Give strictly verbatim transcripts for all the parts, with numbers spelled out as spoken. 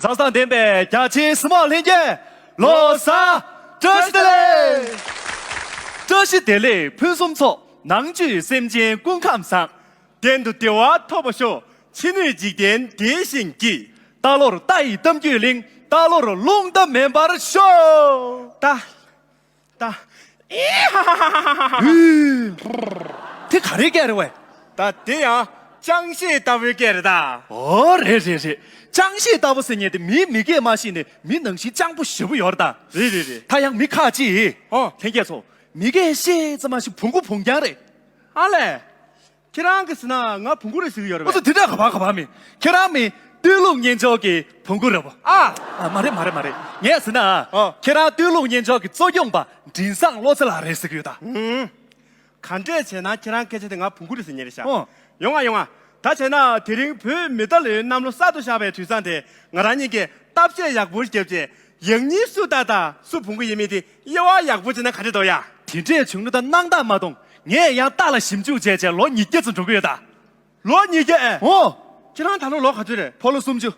མཛའ་བརྩེ་ལྡན་པའི་རྒྱ་ཆེའི་གཟིགས་མོ་ལྷན་རྒྱས། ལོ་གསར་བཀྲ་ཤིས་བདེ་ལེགས། བཀྲ་ཤིས་བདེ་ལེགས་ཕུན་སུམ་ཚོགས། ནང་བཅུད་སེམས་ཅན་སྐུ་ཁམས་བཟང་། གཏན་དུ་བདེ་བ་ཐོབ་པར་ཤོག། ཕྱི་སྣོད་འཇིག་རྟེན་བདེ་ཞིང་སྐྱིད། རྟ་ལོར་རྟ་ཡི་གཏམ་རྒྱུད་གླེང་། རྟ་ལོར་རླུང་རྟ་མེད་པར་ཤོག། ད། ད། ཨེ་ཧ་ཧ་ཧ་ཧ། ཧུ། དེ་ག་རེའི་སྐད་རེད་བས། ད་དེ་ཡང་ཅང་ཤེས་ལྟ་བུའི་སྐད་རེད་ད། ཨོ་རེད་རེད་རེད། ཅང་ཤེས་ལྟ་བུ་ཟེར་མཁན་དེ་མིའི་མི་སྐད་མ་ཤེས་ནས་མི་ནང་བཞིན་སྤྱང་པོ་ཞེ་པོ་ཡོད་རེད་ད། རེད་རེད་རེད། ད་ཡང་མི་ཁ་ཅིག་ཨོ། ལྷན་རྒྱས་ཚོ། མི་སྐད་ཤེས་ཙམ་མ་ཤེས་བོང་གུ་བོང་རྐྱང་རེད། ཨ་ལས། ཁྱེད་རང་གིས་ཟེར་ན་ང་བོང་གུ་རེད་ཟེར་གྱི་ཡོད་རེད་པས། ཨོ་ཙི་དེ་འདྲ་ག་པར་ག་པར་མིན། ཁྱེད་རང་མིན་སྟོད་ལུང་གཉེན་ལྕོག་གི་བོང་གུ་རེད་པ། ཨ། ཨ་མ་རེད་མ་རེད་མ་རེད། ངས་ཟེར་ན། ཨོ། ཁྱེད་རང་སྟོད་ལུང་གཉེན་ལྕོག་གི་གཙོ་སྐྱོང་པ་མགྲིན་བཟང་བློ་རྩེ་ལགས་རེད་ཟེར་གྱི་ཡོད་ད། ཧུམ། ག་འདྲས་བྱས་ན་ཁྱེད་རང་སྐད་ཆ་དེ་ང་བོང་གུ་རེད་ཟེར་མཁན་རེད་ཤག་ཨོ། ཡོང་ང་ཡོང་ང་། ད་བྱས་ན་དེ་རིང་བོད་མི་ད་ལོའི་གནམ་ལོ་གསར་དུ་ཤར་བའི་དུས་བཟང་དེ་ང་རང་གཉིས་ཀས་གཏམ་བཤད་ཡག་པོ་བརྒྱབ་བྱས། ཡང་སྙིང་སུ་ཏག་ཏག་སུ་བོང་གུ་ཡིན་མིན་དེ་དབྱེ་བ་ཡག་པོ་བྱས་ན་ག་འདྲ་འདུག་ཡ། དེ་འདྲས་བྱུང་ན་ད་སྣང་དག་མ་གཏོང་། ངས་ཡང་རྟ་ལ་ཞིབ་འཇུག་བྱས་བྱས་ལོ་ཉིས་བརྒྱ་ཙམ་འགྲོ་གི་ཡོད་ད། ལོ་ཉིས་བརྒྱ་ཨེ། ཨོ། ཁྱེད་རང་ད་ལོ་ལོ་ག་ཚོད་རེད། ཕོ་ལོ་སུམ་ཅུ།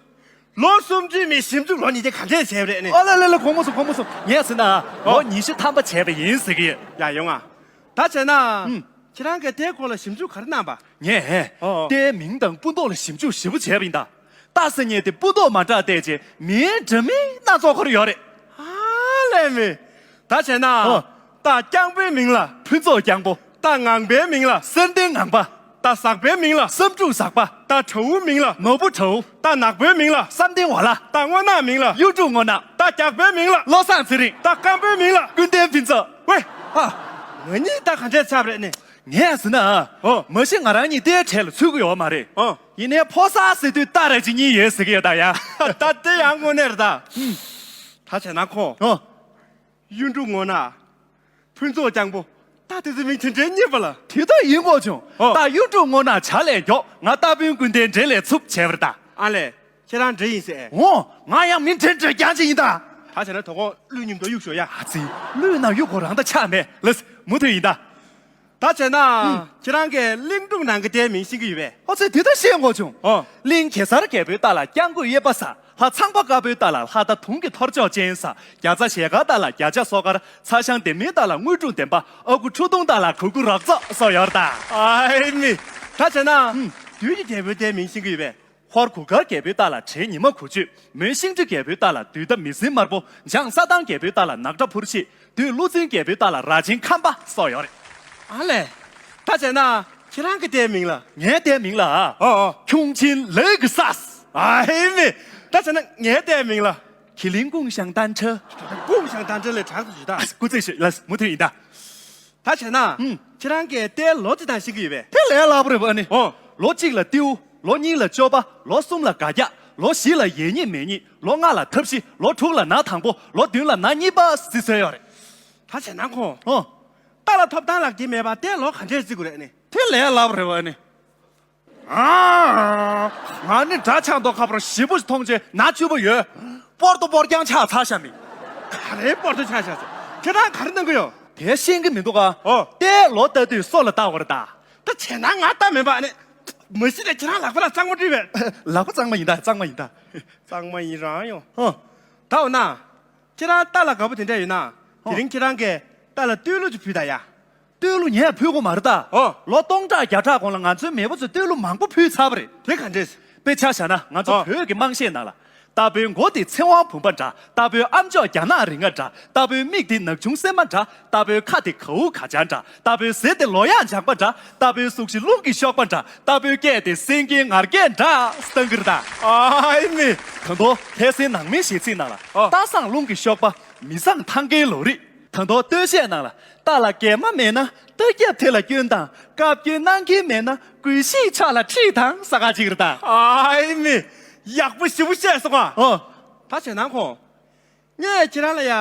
ལོ་སུམ་ཅུའི་མི་ཞིབ་འཇུག་ལོ་ཉིས་བརྒྱ་ག་འདྲས་བྱས་པ་རེད་ནི། ཨོ་ལ་ལ་ལ་དགོངས་པ་སོ་དགོངས་པ་སོ། ངས་ཟེར་ན་ཨོ། ལོ་ཉི་ཤུ་ཐམ་པ་བྱས་པ་ཡིན་ཟེར་གི་ཡོད། ཡ་ཡོང་ང་། ད་བྱས་ན། ཨུམ། ཁྱེད་རང་གིས་རྟའི་སྐོར་ལ་ཞིབ་འཇུག་ག་རེ་གནང་པ། ངས། ཨོ་ཨོ། རྟའི་མིང་དང་སྤུ་མདོག་ལ་ཞིབ་འཇུག་ཞེ་པོ་བྱས་པ་ཡིན་ད། རྟ་ཟེར་མཁན་དེ་སྤུ་མདོག་མ་འདྲ་བལྟས་རྗེས་མིང་འདྲ་མིན་སྣ་ཚོགས་འཁོར་ཡོད་རེད། ཨ་ལས་མི། ད་བྱས་ན། ཨོ། རྟ་རྐྱང་པའི་མིང་ལ། ཕུན་ཚོགས་རྐྱང་པོ། རྟ་ངང་པའི་མིང་ལ། གསེར་ལྡན་ངང་པ། རྟ་ཟག་པའི་མིང་ལ། བསམ་འགྲུབ་ཟག་པ། རྟ་བྲ་བོའི་མིང་ལ། ནོར་བུ་བྲ་བོ། རྟ་ནག་པོའི་མིང་ལ། བསམ་གཏན་ཝ་ལ། རྟ་སྔོ་ནག་མིང་ལ། གཡུ་འབྲུག་སྔོ་ནག་རྟ་རྒྱགས་པའི་མིང་ལ། བློ་བཟང་ཚེ་རིང་། རྟ་སྐམ་པོའི་མིང་ལ། ཀུན་ལྡན་ཕུན་ཚོགས། ཝེ། ཨ། ང་གཉིས་རྟ་ག་འདྲས་ཆགས་པ་རེད་ནི། ངས་ཟེར་ན། ཨོ། མ་གཞི་ང་རང་གཉིས་རྟའི་གྲས་ལ་ཚུད་ཀྱི་ཡོད་མ་རེད། ཨོ། ཡིན་ནའི་ཕོ་གསར་ཟེར་དུས་རྟ་ར་ཅིག་གཉིས་ཡོད་ཟེར་གྱི་ཡོད་ད་ཡ། ད་དེ་ཡང་དངོས་གནས་རེད་ད། ད་བྱས་ན་ཁོ། ཨོ། གཡུ་འབྲུག་སྔོ་ནག་ཕུན་ཚོགས་རྐྱང་པོ། རྟ་དེ་ཚོའི་མིང་དེ་འདྲའི་རྙེད་པ་ལ། དེ་ལྟ་ཡིན་དགོས་བྱུང་། ཨོ། རྟ་གཡུ་འབྲུག་སྔོ་ནག་བྱ་ལས་མགྱོགས། ང་རྟ་དཔོན་ཀུན་ལྡན་འདྲེ་ལས་འཚུབ་བྱས་པ་རེད་ད། ཨ་ལས། ཁྱེད་རང་འདྲེ་ཡིན་ཟེར། འོ། ང་ཡང་མི་འདྲེ་འདྲེ་རྐྱང་ཅིག་ཡིན་ད། ད་བྱས་ན་དོ་དགོང་གླུད་མཉམ་དུ་གཡུག་ཞོག་ཡ། ཨ་ཙི། གླུད་ནང་གཡུག་དགོས་རང་ད་ཆགས་མེད་ལགས། མུ་མཐུད་ཡིན་ད། ད་བྱས་ན། ཨུམ། ཁྱེད་རང་གིས་གླིང་སྒྲུང་ནང་གི་རྟའི་མིང་ཤེས་ཀྱི་ཡོད་པས། ཨོ་ཙི་དེ་ད་ཤེས་དགོས་བྱུང་། ཨོ། གླིང་གེ་སར་རྒྱལ་པོའི་རྟ་ལ་རྐྱང་རྒོད་གཡས་པ་ཟ། ལྷ་ཚངས་པ་དཀར་པོའི་རྟ་ལ་ལྷ་རྟ་དུང་གི་ཐོར་ཅོག་ཅན་ཟ། རྒྱ་ཚ་ཞལ་དཀར་རྟ་ལ་རྒྱ་ཚ་སོ་དཀར། ཚ་ཞང་ལྡན་མའི་རྟ་ལ་དངོས་གྲུབ་ལྡན་པ། ཨ་ཁུ་ཁྲོ་ཐུང་རྟ་ལ་གུ་གུ་རོག་ཙོག་སོགས་ཡོད་རེད་ད། ཨའི་མི། ད་བྱས་ན། ཨུམ། བདུད་ཀྱི་རྒྱལ་པོའི་རྟའི་མིང་ཤེས་ཀྱི་ཡོད་པས། ཧོར་གུར་དཀར་རྒྱལ་པོའི་རྟ་ལ་བྲན་ཉི་མ་གུ་ཆུད། མོན་ཤིང་འབྲི་རྒྱལ་པོའི་རྟ་ལ་བདུད་མདའ་མི་ཟིན་དམར་པོ། འཇང་ས་ཐང་རྒྱལ་པོའི་རྟ་ལ་ནག་ཁྲ་འཕུར་ཤེས། བདུད་ཀླུ་བཙན་རྒྱལ་པོའི་རྟ་ལ་ར་ཆེན་ཁམས་པ་སོགས་ཡོད་རེད། ཨ་ལས། ད་བྱས་ན་ཁྱེད་རང་གི་རྟའི་མིང་ལ། ངའི་རྟའི་མིང་ལ། ཨོ་ཨོ། ཁྱུང་ཆེན་ལེག་སཱས། ཨའི་མི། ད་བྱས་ན་ངའི་རྟའི་མིང་ལ། ཁི་ལིང་ཀུང་ཤང་ཏན་ཁྲ། ཀུང་ཤང་ཏན་ཁྲ་ལས་དྲག་ཏུ་བྱེད་ད། སྐུ་ཚེ་ཞུ་ལགས། མུ་མཐུད་ཡིན་ད། ད་བྱས་ན། ཧུམ། ཁྱེད་རང་གིས་རྟའི་ལོ་རྩིས་སྟངས་ཤེས་ཀྱི་ཡོད་པས། དེ་ལས་སླ་པོ་རེད་པ་ཨ་ནི། ཨོ། ལོ་གཅིག་ལ་ཏེའུ། ལོ་གཉིས་ལ་ཅོ་པ། ལོ་གསུམ་ལ་ག་རྒྱ། ལོ་བཞི་ལ་ཡེ་ཉིད་མེ་ཉིད། ལོ་ལྔ་ལ་ཐབ་ཤི། ལོ་དྲུག་ལ་ན་དང་པོ། ལོ་བདུན་ལ་ན་གཉིས་པ་ཟེར་སྲོལ་ཡོད་རེད། ད་བྱས་ན་ཁོ། ཨོ། རྟ་ལ་ཐོབ་ཐང་ལག་ཁྱེར་མེད་པར་རྟའི་ལོ་ག་འདྲས་རྩི་དགོས་རེད་ཨ་ནི། དེ་ལས་སླ་པོ་རེད་པ་ཨ་ནི། ཨ། ང་ནི་དགྲ་ཆགས་མདོག་ཁ་པོར་ཞིབ་པོ་ཞིག་མཐོང་རྗེས་ན་བཅུ་པོ་ཡོད། སྤོར་དུ་སྤོར་རྐྱང་ཆགས་ཚར་ཤག་མི། ག་རེ་སྤོར་དུ་ཆགས་ཤག་ཟེར། ཁྱེད་རང་ག་རེ་གནང་གི་ཡོད། དེ་ཤེས་ཀྱི་མི་འདུག་ག་ཨོ། རྟའི་ལོ་ལྟ་དུས་སོ་ལ་བལྟ་དགོས་རེད་ད། ད་བྱས་ན་ང་ལྟ་མེད་པ་ཨ་ནི། མ་གཞི་ནས་ཁྱེད་རང་ལག་པ་ལ་གཙང་མ་བཀྲུས་པས། ལག་པ་གཙང་མ་ཡིན་ད་གཙང་མ་ཡིན་ད། གཙང་མ་ཡིན་རང་ཡོང་། ཨོ། ད་འོ་ན། ཁྱེད་རང་རྟ་ལ་དགའ་པོ་དེ་འདྲ་ཡོད་ན། ཨོ། དེ་རིང་ཁྱེད་རང་གིས་རྟ་ལ་སྟོད་གླུ་ཅིག་ཕུལ་ད་ཡ། སྟོད་གླུ་ངས་ཕུལ་དགོས་མ་རེད་ད། ཨོ། ལོ་སྟོང་ཕྲག་བརྒྱ་ཕྲག་གོང་ལ་ང་ཚོའི་མེས་པོ་ཚོས་སྟོད་གླུ་མང་པོ་ཕུལ་ཚར་བ་རེད། དེ་ག་འདྲས། དཔེ་ཆ་བཞག་ན་ང་ཚོ་ཨོ། བོད་ཀྱི་དམངས་གཞས་ནང་ལ། རྟ་ཕོའི་མགོ་དེ་ཚེ་དབང་བུམ་པ་འདྲ། རྟ་ཕོའི་ཨ་མཆོག་རྒྱ་ནག་རིགས་ལྔ་འདྲ། རྟ་ཕོའི་མིག་དེ་ནག་ཆུང་སྲན་མ་འདྲ། རྟ་ཕོའི་ཁ་དེ་གའུ་ག་ཅན་འདྲ། རྟ་ཕོའི་ཟེ་དེ་ལོ་གཡག་འཇག་པ་འདྲ། རྟ་ཕོའི་གཟུགས་གཞི་རླུང་གི་གཤོག་པ་འདྲ། རྟ་ཕོའི་སྐད་དེ་སེང་གེའི་ངར་སྐད་འདྲ་སྟོན་གྱི་རེད་ད། ཨའི་མི། ད་དུང་ལྷ་སའི་ནང་མིའི་གཞས་ཚིག་ནང་ལ། ཨོ། རྟ་བཟང་རླུང་གི་གཤོག་པ། མི་བཟང་ཐང་གའི་ལོ་རིས། ད་དུང་སྟོད་གཞས་ནང་ལ། རྟ་ལ་གད་མ་མེད་ན་རྟ་རྒྱབ་དེ་ལ་སྐྱོན་དང་། བཀའ་བཀྱོན་གནང་མཁན་མེད་ན་གུས་ཤིག་ཕྱག་ལ་ཁྲིད་དང་ཟེར་ག་ཅིག་རེད་ད། ཨའི་མི། ཡག་པོ་ཞེ་པོ་བཤད་སོང་ཨ། ཨོ། ད་བྱས་ན་ཁོང་། ངས་ཁྱེད་རང་ལ་ཡ།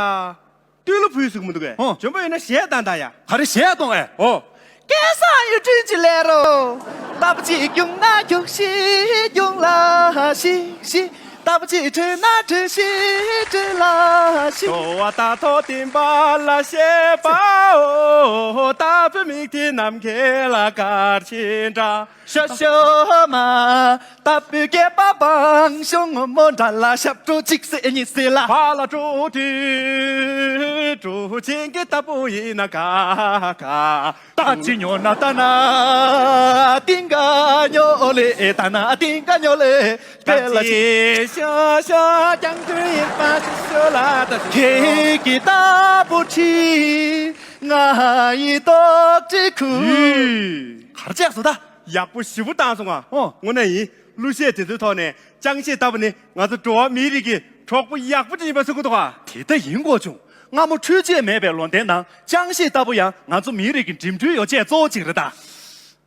སྟོད་གླུ་ཕུལ་ཟེར་གི་མི་འདུག་གས། ཨོ། འཇོན་པོ་ཡོད་ན་གཞས་གཏོང་དང་ཡ། ག་རེ་གཞས་གཏོང་ཨེ། ཨོ། སྐལ་བཟང་གཡུ་སྒྲོན་གྱི་ལས་རོ། རྟ་ཕོ་གཅིག་རྒྱུག་ན་རྒྱུག་ཤིག་རྒྱུག་ལ་ཤིག་ཤིག་ལྟ་བུ་ཅི་བྲིས་ན་བྲིས་ཤིག་བྲིས་ལ་ཤིག་འགྲོ་བ་དག་ཐོག་བསྟན་པ་ལ་བཤད་པའོ། ལྟ་བུ་མིག་མཐིལ་ནམ་མཁའི་ལ་གར་ཕྱིན་འདྲ། ཤ་ཤ་མ། ལྟ་བུའི་སྐེད་པ་བང་ཤོང་ངོ་མོ་འདྲ་ལ་ཞབས་བྲོ་གཅིག་སེ་གཉིས་སེ་ལ། ཕ་ལ་བྲོ་དུས་བྲོ་ཆེན་གྱི་ལྟ་བུ་ཡིན་ན་ག་ག་ད་ཅི་ཉོ་ན་ད་ན་ཏིང་ག་ཉོ་ལེ་ད་ན་ཏིང་ག་ཉོ་ལེ། ད་ལ་ཅི་ཤ་ཤ་ཀྱང་དུ་ཡིན་པ་ཤི་ཤོ་ལ་ད་ཁྱེད་ཀྱི་ལྟ་བུ་ཁྲི་ང་ཡི་ཏོག་ཅི་ཁུ། གར་ཅག་སོ་ད། ཡག་པོ་ཞེ་པོ་བཏང་སོང་ང་། ཨོ། དངོས་གནས་ཡིན། གླུ་གཞས་དེ་ཚོའི་ཐོག་ནས་ཅང་ཤེས་ལྟ་བུ་ནི་ང་ཚོ་འགྲོ་བ་མིའི་རིགས་ཀྱི་གྲོགས་པོ་ཡག་པོ་ཅིག་ཡིན་པ་གསུང་གི་འདུག་ག་དེ་ལྟ་ཡིན་དགོས་བྱུང་། སྔ་མོ་འཕྲུལ་ཆས་མེད་པའི་ལོ་ཟླའི་ནང་ཅང་ཤེས་ལྟ་བུ་ཡང་ང་ཚོ་མིའི་རིགས་ཀྱི་འགྲིམ་འགྲུལ་ཡོ་བྱད་གཙོ་བོ་གཅིག་རེད་ད།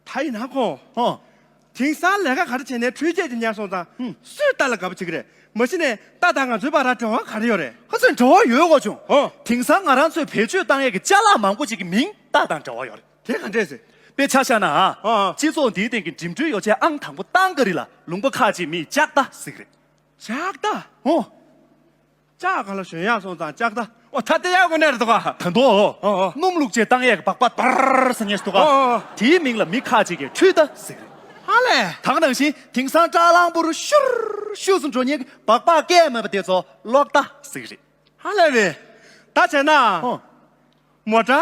ད་ཡིན་ན་ཁོ། ཨོ། དེང་སང་ལས་ཀ་ག་རེ་བྱས་ནས་འཕྲུལ་ཆས་དེ་ཉར་སོང་ཙང་། ཧུམ། སུས་ལྟ་ལ་དགའ་པོ་བྱེད་ཀྱི་རེད། མ་གཞི་ནས་ལྟ་དང་ང་ཚོའི་བར་ལ་འབྲེལ་བ་ག་རེ་ཡོད་རེད། ཁ་སང་འབྲེལ་བ་ཡོད་དགོས་བྱུང་། ཨོ། དེང་སང་ང་རང་ཚོས་བེད་སྤྱོད་བཏང་ཡས་ཀྱི་ཅ་ལག་མང་པོ་ཅིག་གི་མིང་ལྟ་དང་འབྲེལ་བ་ཡོད་རེད། དེ་ག་འདྲས་ཟེར། དཔེ་ཆ་བཞག་ན། ཨ་ཨ། སྤྱི་ཚོགས་འདིའི་སྟེང་གི་འགྲིམ་འགྲུལ་ཡོ་བྱད་ཨང་དང་པོ་བཏང་ག་རི་ལ་ལུང་པ་ཁག་ཅིག་མིས་ལྕགས་རྟ་ཟེར་གི་རེད། ལྕགས་རྟ། ཨོ། ལྕགས་གང་ལ་ཞོན་ཡག་སོང་ཙང་ལྕགས་རྟ། ཨོ་ད་ལྟ་ཡག་དངོས་གནས་རེད་འདུག་ག་ད་དུང་། ཨོ་ཨོ། སྣུམ་བླུགས་བྱས་བཏང་ཡག་གི་སྦག་སྦག་འབར་ཟེར་མཁན་ཞིག་འདུག་ག་ཨོ་ཨོ། དེའི་མིང་ལ་མི་ཁག་ཅིག་གིས་འཕྲུལ་རྟ་ཟེར་གི་རེད། ཧ་ལས། ད་ག་ནང་བཞིན་དེང་སང་སྐྲ་ལང་པོ་རུ་ཤུར་ཤུར་སུ་འགྲོ་མཁན་གྱི་སྦག་སྦག་སྐད་མེད་པ་དེ་ཚོ་གློག་རྟ་ཟེར་གི་རེད། ཧ་ལས་རེད། ད་བྱས་ན། ཨོ། མོ་ཊ།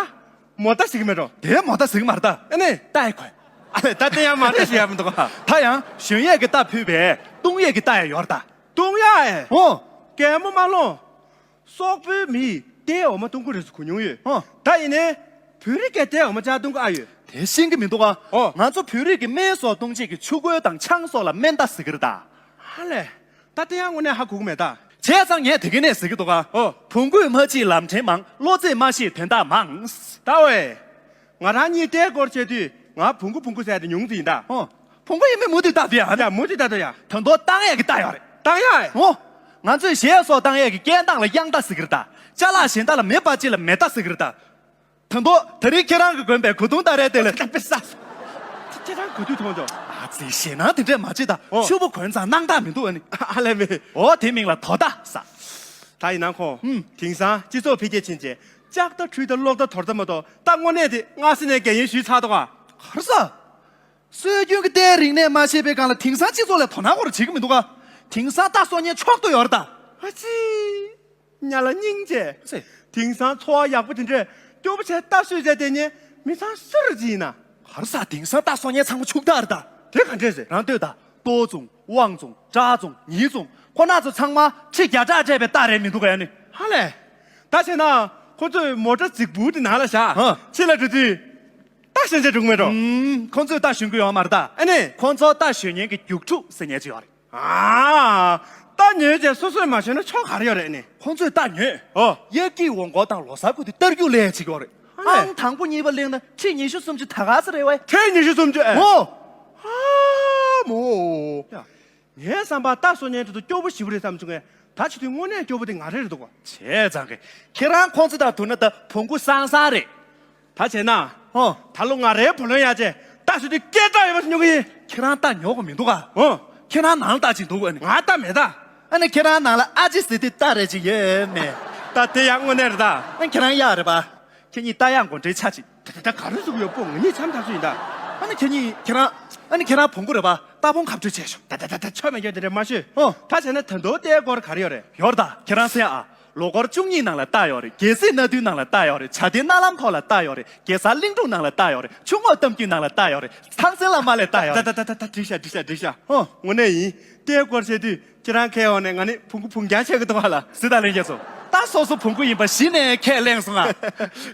མོ་ཊ་ཟེར་གི་མེད་འགྲོ། དེ་མོ་ཊ་ཟེར་གི་མ་རེད་ད། ཨ་ནི། རྟ་ཡི་ཁོན། ཨ་ལས་ད་དེ་ཡང་མ་རེད་ཞུ་ཡ་མི་འདུག་ག་ད་ཡང་ཞོན་ཡས་ཀྱི་རྟ་ཕུད་པའི་བཏུང་ཡས་ཀྱི་རྟ་ཡང་ཡོད་རེད་ད། བཏུང་ཡ་ཨེ། ཨོ། གད་མོ་མ་ལོང་། སོག་པོའི་མིས་རྟའི་འོ་མ་བཏུང་གི་རེད་ཟེར་གོ་མྱོང་ཡོད། ཨོ། ད་ཡིན་ནའི། བོད་རིགས་ཀྱིས་རྟའི་འོ་མ་ཅག་བཏུང་གི་ཨ་ཡོད། དེ་ཤེས་ཀྱི་མི་འདུག་ག་ཨོ། ང་ཚོ་བོད་རིགས་ཀྱི་སྨན་སོགས་བཏུང་བྱེད་ཀྱི་ཆུ་ཁོལ་དང་ཆང་སོགས་ལ་སྨན་རྟ་ཟེར་གི་རེད་ད། ཧ་ལས། ད་དེ་ཡང་དངོས་གནས་ཧ་གོ་གི་མེད་ད། བྱས་ཙང་ངས་དེ་ག་ནས་ཟེར་གི་འདུག་ག་ཨོ། བོང་གུས་མ་བྱས་ལམ་ཕྲན་མང་། བློ་རྩེས་མ་ཤེས་དོན་དག་མང་། ད་ཝེ། ང་རང་གཉིས་རྟའི་སྐོར་བཤད་དུས་ང་བོང་གུ་བོང་གུ་ཟེར་དེ་ཉུང་ཙམ་ཡིན་ད། ཨོ། བོང་གུ་ཡིན་མིན་མུ་མཐུད་ལྟ་དུས་ཡ། ཡ་མུ་མཐུད་ལྟ་དུས་ཡ། ད་དུང་བཏང་ཡས་ཀྱི་རྟ་ཡོད་རེད། བཏང་ཡ་ཨེ། ཨོ། ང་ཚོས་གཞས་སོགས་བཏང་ཡས་ཀྱི་སྐད་གདངས་ལ་དབྱངས་རྟ་ཟེར་གི་རེད་ད། ཅ་ལག་གཞན་དག་ལ་མེ་འབར་ཅིག་ལ་མེ་རྟ་ཟེར་གི་རེད་ད། ད་དུང་ད་རིང་ཁྱེད་རང་གིས་གོན་པའི་གོས་ཐུང་སྟ་རེ་དེ་ལ། ད་དཔེ་ས། ཁྱེད་རང་གོས་ཐུང་མཐོང་ཆོག་ཨ་ཙི་ཞེད་སྣང་དེ་འདྲས་མ་བྱེད་ད། ཨོ། ཕྱུ་པ་གོན་ཙང་སྣང་དག་མི་འདུག་ཨ་ནི། ཨ་ལས་མེད། ཨོ་དེ་མིང་ལ་དོ་ད་ཟེར། ད་ཡིན་ན་ཁོང་། ཧུམ། དེང་སང་སྤྱི་ཚོགས་འཕེལ་རྒྱས་ཕྱིན་རྗེས་ལྕགས་རྟ་འཕྲུལ་རྟ་གློག་རྟ་དོར་རྟ་མ་གཏོགས་ད་དངོས་གནས་དེ་སྔ་ས་ནས་རྒན་ཡོལ་ཞུས་ཚར་འདུག་ག་གར་ས། སྲོལ་རྒྱུན་གྱི་རྟའི་རིག་གནས་མ་ཤེས་པའི་སྒང་ལ་དེང་སང་སྤྱི་ཚོགས་ལ་དོ་སྣང་སྐོར་བྱེད་ཀྱི་མི་འདུག་ག་དེང་སང་རྟ་གསོ་མཁན་མཆོག་ཏུ་ཡོད་རེད་ད། ཨ་ཙི། ཉ་ལ་སྙིང་རྗེ། ཙི། དེང་སང་འཚོ་བ་ཡག་པོ་དེ་འདྲས་སྐྱོ་པོ་བྱས་རྟ་གསོས་བྱས་བསྡད་མཁན་མི་ཚང་སུ་རེད་ཅི་ཡིན་ན། གར་ས་དེང་སང་རྟ་གསོ་མཁན་ཚང་མ་ཕྱུག་བདག་རེད་ད། དེ་ག་འདྲས་ཟེར། རང་ལྟོས་ད། ཏོའུ་ཙུང་ཝང་ཙུང་ཀྲ་ཙུང་ཉི་ཙུང་ཁོ་ན་ཚོ་ཚང་མ་ཁྲི་བརྒྱ་ཕྲག་སྤྲད་པའི་རྟ་རེད་མི་འདུག་ག་ཡ་ནི། ཧ་ལས། ད་བྱས་ན་ཁོ་ཚོས་མོ་ཊ་རྫིག་པོ་དེ་ནང་ལ་བཞག་ཧ། ཕྱི་ལ་འགྲོ་དུས་རྟ་ཞོན་བྱས་འགྲོ་གི་མེད་འགྲོ། ཨུམ། ཁོ་ཚོས་རྟ་ཞོན་གི་ཡོད་མ་རེད་ད། ཨ་ནི། ཁོ་ཚོ་རྟ་ཞོན་མཁན་གྱི་རྒྱུགས་ཕྲུག་ཟེར་མཁན་ཅིག་ཡོད་རེད། ཨ། རྟ་ཉོས་བྱས་སོ་སོས་མ་ཞོན་ན་ཆོག་ག་རེ་ཡོད་རེད་ནི། ཁོང་ཚོས་རྟ་ཉོས། ཨོ། དབྱར་སྐྱིད་འོང་འཁོར་དང་ལོ་གསར་ཁུལ་དུ་རྟ་རྒྱུག་ལས་བྱེད་ཀྱི་ཡོད་རེད། ཨ་ལས། ཨང་དང་པོ་གཉིས་པ་གླེང་ན་ཁྲི་ཉི་ཤུ་སུམ་ཅུ་ད་ག་ས་རེད་བས། ཁྲི་ཉི་ཤུ་སུམ་ཅུ་ཨེ། ཨོ། ཨ་མོ། ཡ། ངའི་བསམ་པར་རྟ་གསོ་མཁན་དེ་ཚོ་སྐྱོ་པོ་ཞེ་པོ་རེད་བསམ་བྱུང་ངས། ད་བྱེད་དུས་དངོས་གནས་སྐྱོ་པོ་དེ་ང་རང་རེད་འདུག་ག་བྱས་ཙང་གི། ཁྱེད་རང་ཁོང་ཚོ་དང་བསྡུར་ན་ད་བོང་གུ་སང་སང་རེད། ད་བྱས་ན། ཧོ། ད་ལོ་ང་རའི་བུ་ལོན་ཡག་ཅེ་ད་ཞུ་དུས་སྐད་གྲགས་ཡོད་པ་ཞིག་ཉོ་གི་ཡིན། ཁྱེད་རང་རྟ་ཉོ་གི་མི་འདུག་ག་ཧོ། ཁྱེད་རང་ནང་ལ་རྟ་ཅིག་འདུག་ཨ་ནི། ང་རྟ་མེད་ད། ཨ་ནི་ཁྱེད་རང་ནང་ལ་ཨ་ཅེ་ཟེར་དུས་རྟ་རེ་ཅིག་ཡོད་མེད། ད་དེ་ཡང་དངོས་གནས་རེད་ད། ཨ་ཁྱེད་རང་གཡག་རེད་པ། ཁྱེད་གཉིས་རྟ་གཡག་མགོ་འདྲེས་ཆ་གཅིག་ད་ད་ད་ག་རེ་ཟེར་གི་ཡོད་པོ་ང་གཉིས་འཆམ་ཐག་ཆོད་ཡིན་ད། ཨ་ནི་ཁྱེད་གཉིས་ཁྱེད་རང་། ཨ་ནི་ཁྱེད་རང་བོང་གུ་རེད་པ། རྟ་བོང་ཁ་བྲོས་བྱས་ཤོག་ད་ད་ད་ད་ཆོ་མེད་རྒྱུ་དེ་འདྲ་མ་ཤོད། ཨོ། ད་བྱས་ན་ད་དུང་རྟའི་སྐོར་ག་རེ་ཡོད་རེད། ཡོད་ད། ཁྱེད་རང་གསན་ཨ། ལོ་འཁོར་བཅུ་གཉིས་ནང་ལ་རྟ་ཡོད་རེད། རྒྱལ་སྲིད་སྣ་བདུན་ནང་ལ་རྟ་ཡོད་རེད། བྱ་དེ་སྣ་ལམ་ཐོག་ལ་རྟ་ཡོད་རེད། གེ་སར་གླིང་སྒྲུང་ནང་ལ་རྟ་ཡོད་རེད། ཆུ་ངོགས་གཏམ་རྒྱུད་ནང་ལ་རྟ་ཡོད་རེད། ཚང་ཚན་བླ་མ་ལ་རྟ་ཡོད་རེད། ད་ད་ད་ད་ད་འགྲིག་ཤག་འགྲིག་ཤག་འགྲིག་ཤག་ཨོ། དངོས་གནས་ཡིན། རྟའི་སྐོར་བཤད་དུས་ཁྱེད་རང་ཁའི་འོག་ནས་ང་ནི་བོང་གུ་བུང་རྒྱང་ཆད་ཀྱི་འདུག་ག་ལ། སྲིད་ད་ལྷན་རྒྱས་ཚོ། རྟ་སོ་སོ་བོང་གུ་ཡིན་པ་གཞི་ནས་ཁས་ལེན་སོང་ང་།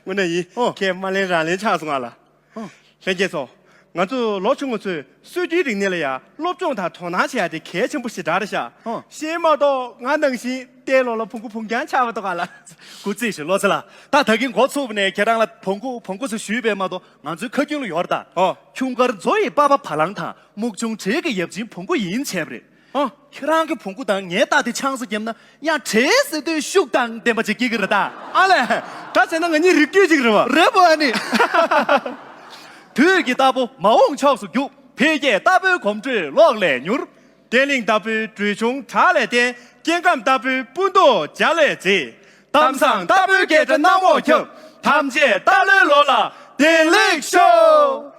དངོས་གནས་ཡིན། ཨོ། ཁས་མ་ལེན་རང་ལེན་ཆགས་སོང་ང་ལ། ཨོ། ལྷན་རྒྱས་ཚོ། ང་ཚོ་ལོ་ཆུང་ངུ་ཚོས་སྲོལ་རྒྱུན་རིག་གནས་ལ་ཡང་སློབ་སྦྱོང་དང་དོ་སྣང་བྱེད་ཡ་དེ་གལ་ཆེན་པོ་ཞེ་དྲག་རེད་ཤག་ཨོ། ཤེས་མ་གཏོགས་ང་ནང་བཞིན་རྟའི་ལོགས་ལ་བོང་གུ་བུང་རྒྱང་ཆགས་པ་འདུག་ག་ལ། སྐུ་རྩེད་ཞིག་བློ་ཚེ་ལགས། ད་ད་གིན་འགོ་ཚུགས་པ་ནས་ཁྱེད་རང་ལ་བོང་གུ་བོང་གུ་ཟེར་ཞུས་པས་མ་གཏོགས་ང་ཚོའི་ཁ་རྒྱུན་ལ་ཡོད་རེད་ད། ཨོ། ཁྱུང་དཀར་མཛོ་ཡི་པགས་པ་བ་ལང་དང་སྨུག་ཆུང་འབྲས་ཀྱི་ཡབ་ཆེན་བོང་གུ་ཡིན་བྱས་པ་རེད། ཨོ། ཁྱེད་རང་གི་བོང་གུ་དང་ངའི་རྟ་དེ་ཆང་ས་བརྒྱབ་ན་ཡང་བྲེལ་ཟེར་དུས་ཤུགས་དང་ལྡན་པ་ཅིག་སྐྱེ་གི་རེད་ད། ཨ་ལས། ད་བྱས་ན་ང་གཉིས་རིགས་རྒྱུད་གཅིག་རེད་བ། རེད་པ་ཨ་ནི། དུས་ཀྱི་རྟ་ཕོ་མ་འོངས་ཕྱོགས་སུ་རྒྱུག་འཕེལ་རྒྱས་རྟ་ཕོའི་གོམ་བགྲོད་གློག་ལས་མྱུར། བརྟན་བརླིང་ལྟ་བུའི་འབྲུ་ཆུང་བྲག་ལས་བརྟན། སྐྱེ་ཁམས་ལྟ་བུའི་སྤུ་མདོག་འཇའ་ལས་མཛེས། གཏམ་བཟང་ལྟ་བུའི་སྐད་སྒྲ་གནམ་འོག་ཁྱབ། ཐམས་ཅད་རྟ་ལོའི་ལོ་ལ་བདེ་ལེགས་ཤོག།